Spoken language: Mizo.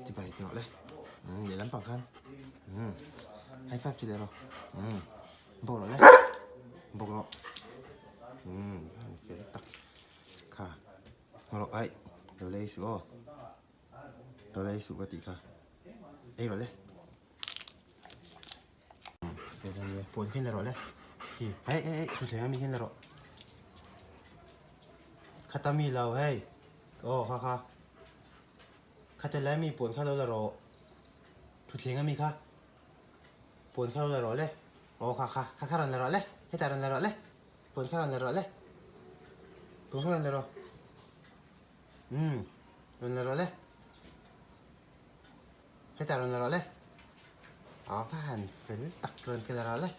Chibai ti rawh le. Umm lehlam pang khan. Umm high five ti leh rawh. Umm bawk rawh le. Bawk rawh. Umm fel tak. Kha rawh aih lo lei suh aw. Lo lei suh ka tih kha. Ei rawh le. Fel a nia puan khin la rawh le. Hi hei hei hei thutthleng ami khin la rawh. Khata mi lo hei. Aw kha kha. Khata lai mi puan kha lo la rawh. Thutthleng ami kha. Puan kha lo la rawh le. Aw kha kha kha kha rawn la rawh le. Hetah rawn la rawh le. Puan kha rawn la rawh le. Puan kha rawn la rawh. Umm rawn la rawh le. Hetah rawn la rawh le. Aw ka han fel tak rawn kal rawh le.